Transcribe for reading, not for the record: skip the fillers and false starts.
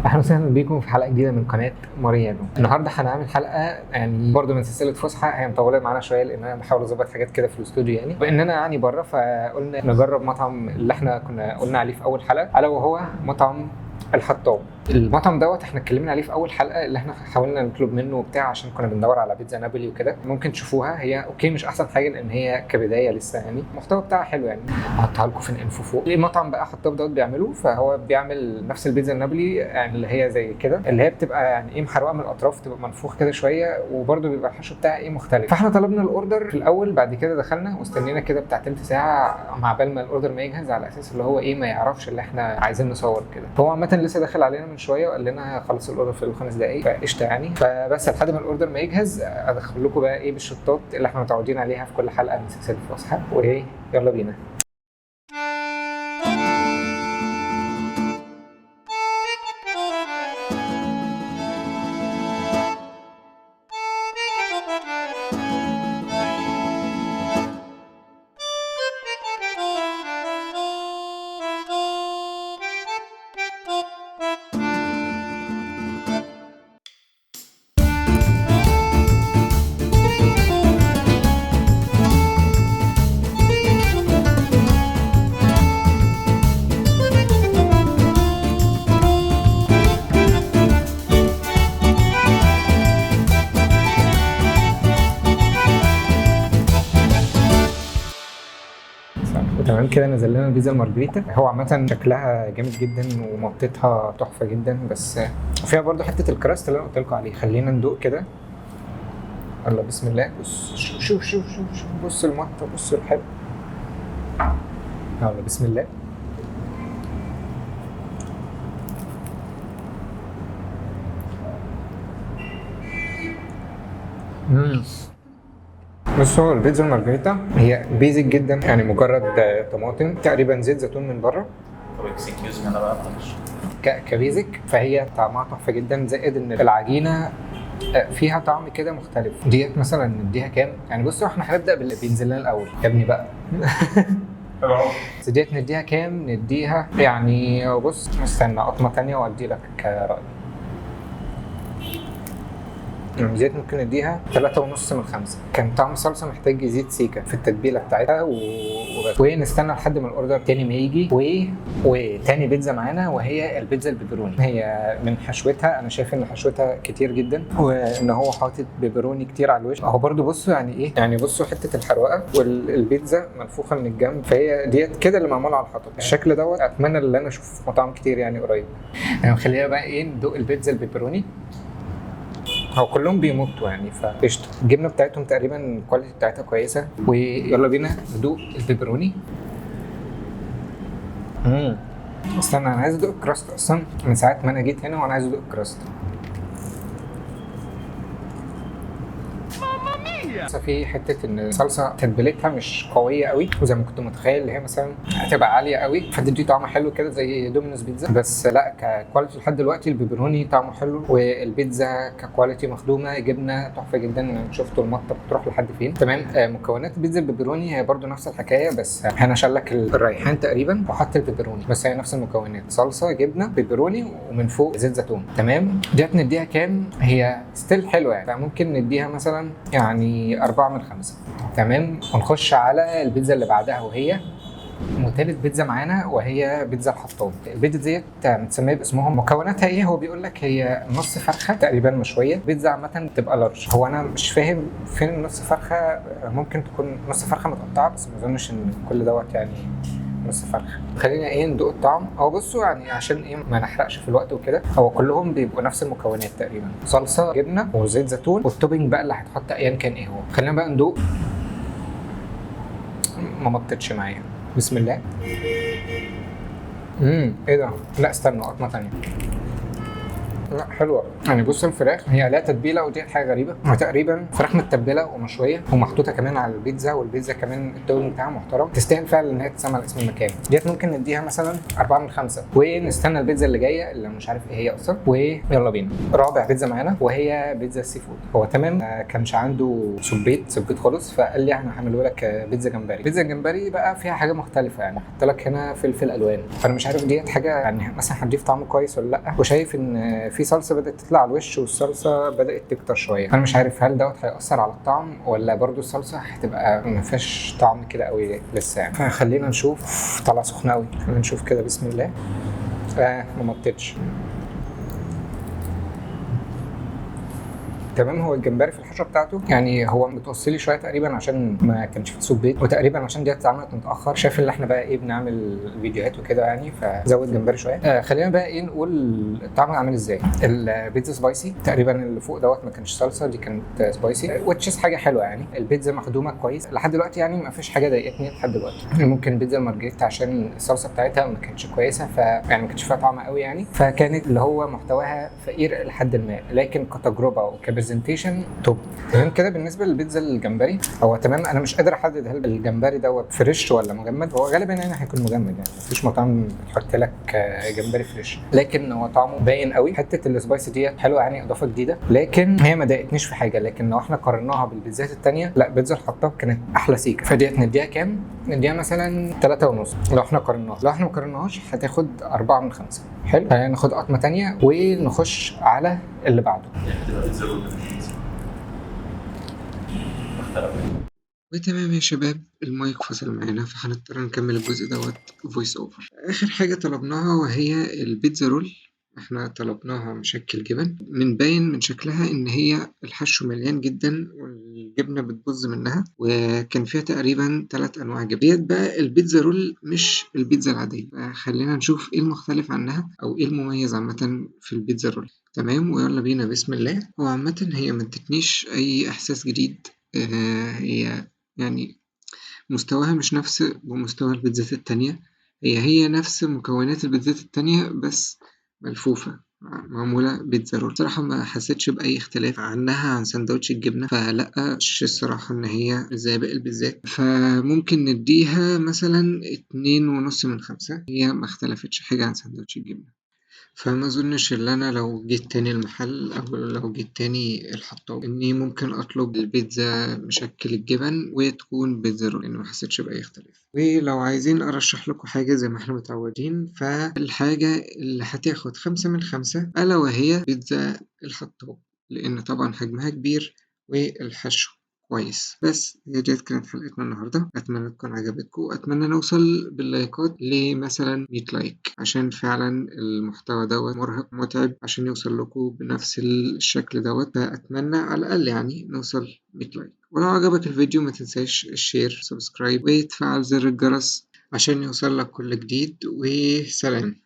اهلا وسهلا بيكم في حلقة جديدة من قناة ماريانو. النهارده هنعمل حلقة يعني برضو من سلسلة فسحة، هي مطولة معانا شوية لان انا بحاول اظبط حاجات كده في الاستوديو، يعني باننا يعني بره، فقلنا نجرب مطعم اللي احنا كنا قلنا عليه في اول حلقة، الا وهو مطعم الحطاب. المطعم دوت احنا اتكلمنا عليه في اول حلقة اللي احنا حاولنا نطلب منه وبتاع، عشان كنا بندور على بيتزا نابولي وكده. ممكن تشوفوها، هي okay مش احسن حاجة لان هي كبداية لسه، يعني المحتوى بتاعها حلو يعني، هحطها لكم في ال info فوق. المطعم بقى حطاب دوت بيعمله، فهو بيعمل نفس البيتزا النابولي يعني اللي هي زي كده، اللي هي بتبقى يعني ايه محروقة من الاطراف، تبقى منفوخ كده شوية، وبرده بيبقى الحشو بتاعها ايه مختلف. فاحنا طلبنا ال order في الاول، بعد كده دخلنا واستنينا كده بتاع تلت ساعة مع بال ما ال order ما يجهز، على اساس اللي هو ايه ما يعرفش اللي احنا عايزين نصور كده. فهو عامة لسه داخل علينا من شوية وقال لنا خلص ال order في الخمس دقائق، فقشطه يعني. فبس لحد ما ال order ما يجهز ادخل لكم بقى ايه بالشطات اللي احنا متعودين عليها في كل حلقة من سلسلة فسحة، وايه يلا بينا. تمام كده نزل لنا البيتزا المارجريتا. هو عامة شكلها جامد جدا ومطتها تحفة جدا، بس وفيها برضو حتة ال crust اللي انا قلت لكم عليه. خلينا ندوق كده، يلا بسم الله. بص شوف شوف شوف شوف شوف، بص المطة، بص الحلو، يلا بسم الله. بص هو البيتزا المارجريتا هي basic جدا، يعني مجرد طماطم تقريبا، زيت زيتون من بره. طب excuse me انا بقى معلش. ك basic فهي طعمها تحفة جدا، زائد ان العجينة فيها طعم كده مختلف. ديت مثلا نديها كام؟ يعني بصوا احنا هنبدا باللي بينزل لنا الاول يا ابني بقى. بس ديت نديها كام؟ نديها يعني بص استنى قطمه ثانية وادي لك رايي. زيت ممكن نديها 3.5 من 5. كان طعم الصلصه محتاج يزيد سيكه في التتبيله بتاعتها وبس. ونستنى لحد ما ال order تاني ما يجي. وتاني بيتزا معانا وهي البيتزا البيبروني. هي من حشوتها انا شايف ان حشوتها كتير جدا، وان هو حاطط بيبروني كتير على الوش اهو. برده بصوا يعني ايه، يعني بصوا حتة الحروقه والبيتزا منفوخه من الجنب، فهي ديت كده اللي معمولة على الحطب. الشكل دوت اتمنى اللي انا اشوفه في مطاعم كتير يعني قريب. يعني خلينا بقى ايه ندوق البيتزا البيبروني. هو كلهم بيمطوا يعني فقشطه. الجبنة بتاعتهم تقريبا ال quality بتاعتها كويسة. ويلا بينا ندوق البيبروني. استنى انا عايز ادوق ال crust اصلا، من ساعة ما انا جيت هنا وانا عايز ادوق ال crust. في حتة ان الصلصه تتبيلتها مش قوية قوي، وزي ما كنت متخيل اللي هي مثلا هتبقى عالية قوي فتدي طعم حلو كده زي دومينوز بيتزا، بس لا ك quality لحد دلوقتي البيبروني طعمه حلو، والبيتزا ك quality مخدومة، جبنه تحفة جدا. شفتوا المطه بتروح لحد فين. تمام. مكونات البيتزا البيبروني هي برده نفس الحكاية، بس هنا شال لك الريحان تقريبا وحط البيبروني، بس هي نفس المكونات، صلصه جبنه بيبروني ومن فوق زيت زيتون. تمام. ديت نديها كام؟ هي still حلوة يعني، فممكن نديها مثلا يعني 4 من 5. تمام. ونخش على البيتزا اللي بعدها وهي وتالت بيتزا معانا وهي بيتزا الحطاب. البيتزا ديت متسميه باسمهم. مكوناتها ايه؟ هو بيقول لك هي نص فرخة تقريبا مشوية. بيتزا عامة بتبقى large، هو انا مش فاهم فين نص فرخة، ممكن تكون نص فرخة متقطعه، بس ما اظنش ان كل دوت يعني نص فرخة. خلينا ايه ندوق الطعم. هو بصوا يعني عشان ايه ما نحرقش في الوقت وكده، هو كلهم بيبقوا نفس المكونات تقريبا، صلصه جبنه وزيت زيتون وال topping بقى اللي هيتحط ايا كان ايه هو. خلينا بقى ندوق. ما مطتش معايا، بسم الله. ايه ده؟ لا استنى قطمه ثانية. لا حلوة يعني. بص الفراخ هي لها تتبيله، ودي حاجة غريبه، وتقريبا فراخ متبله ومشويه ومحطوطه كمان على البيتزا، والبيتزا كمان ال topping بتاعها محترم، تستاهل فعلا ان هي تسمى على اسم المكان. ديت ممكن نديها مثلا 4 من 5، ونستنى البيتزا اللي جاية اللي مش عارف ايه هي اصلا. ويلا بينا رابع بيتزا معانا، وهي بيتزا ال seafood. هو تمام كانش عنده سبيت سبيت خالص، فقال لي احنا هعمله لك بيتزا جمبري. بيتزا الجمبري بقى فيها حاجة مختلفة يعني، حط لك هنا فلفل الوان، فانا مش عارف ديت حاجة يعني مثلا هتضيف طعم كويس ولا لا. وشايف ان في صلصه بدات تطلع على الوش، والصلصه بدات تكتر شويه، فانا مش عارف هل دوت هيأثر على الطعم ولا برضو الصلصه هتبقى ما فيهاش طعم كده قوي لسه يعني. فخلينا نشوف. طالعه سخنة قوي، خلينا نشوف كده بسم الله. ما مطتش. تمام. هو الجمبري في الحشوه بتاعته يعني هو متوصلي شوية تقريبا عشان ما كانش في سوق بيت، وتقريبا عشان دي اتعملت متاخر، شايف اللي احنا بقى ايه بنعمل فيديوهات وكده يعني، فزود جمبري شوية. خلينا بقى ايه نقول الطعم عامل ازاي. البيتزا spicy تقريبا، اللي فوق دوت ما كانش صلصه، دي كانت spicy، which is حاجة حلوة يعني. البيتزا مخدومة كويس لحد دلوقتي يعني، ما فيش حاجة ضايقتني لحد دلوقتي. ممكن بيتزا المارجريتا عشان الصلصه بتاعتها ما كانتش كويسة، ف يعني ما كانش فيها طعم قوي يعني، فكانت اللي هو محتواها فقير لحد ما، لكن كتجربة وك presentation top. تمام كده. بالنسبة للبيتزا الجمبري هو تمام، انا مش قادر احدد هل الجمبري دوت fresh ولا مجمد. هو غالبا يعني هيكون مجمد يعني، مفيش مطعم بتحط لك جمبري fresh، لكن هو طعمه باين قوي. حتة ال spicy ديت حلوة يعني، اضافه جديدة، لكن هي ما ضايقتنيش في حاجة. لكن لو احنا قارناها بالبيتزات الثانية، لا بيتزا الحطاب كانت احلى سيكه. فديت نديها كام؟ نديها مثلا 3.5 لو احنا قارناها. لو احنا ما قارناهاش هتاخد 4 من 5. حلو، خلينا ناخد قطمه ثانية ونخش على اللي بعده. هتبقى بيتزا roll مش بيتزا. اختلف. وتمام يا شباب، المايك فصل معانا، فهنضطر نكمل الجزء دوت voice over. اخر حاجة طلبناها وهي البيتزا roll. احنا طلبناها مشكل جبن، من باين من شكلها ان هي الحشو مليان جدا والجبنه بتبظ منها، وكان فيها تقريبا 3 انواع جبن. ديت بقى البيتزا roll مش البيتزا العادية، فخلينا نشوف ايه المختلف عنها او ايه المميز عامة في البيتزا roll. تمام، ويلا بينا بسم الله. هو عامة هي ما ادتنيش اي احساس جديد، هي يعني مستواها مش نفس بمستوى البيتزات التانية، هي نفس مكونات البيتزات التانية بس ملفوفة معمولة بيتزا roll. صراحة ما حسيتش بأي اختلاف عنها عن سندوتش الجبنة، فلأ مش الصراحة إن هي زي باقي البيتزات، فممكن نديها مثلا 2.5 من 5. هي ما اختلفتش حاجة عن سندوتش الجبنة، فما اظنش ان انا لو جيت تاني المحل او لو جيت تاني الحطاب اني ممكن اطلب البيتزا مشكل الجبن وتكون بيتزا roll، لان ما حسيتش باي اختلاف. ولو عايزين ارشح لكم حاجة زي ما احنا متعودين، فالحاجه اللي هتاخد 5 من 5 الا وهي بيتزا الحطاب، لان طبعا حجمها كبير والحشو كويس. بس هي ديت كانت حلقتنا النهارده، اتمنى تكون عجبتكم، واتمنى نوصل باللايكات لمثلا 100 like، عشان فعلا المحتوى دوت مرهق متعب عشان يوصل لكم بنفس الشكل دوت، فاتمنى على الاقل يعني نوصل 100 like. ولو عجبك الفيديو ما تنساش ال share subscribe وتفعل زر الجرس عشان يوصل لك كل جديد، وسلام.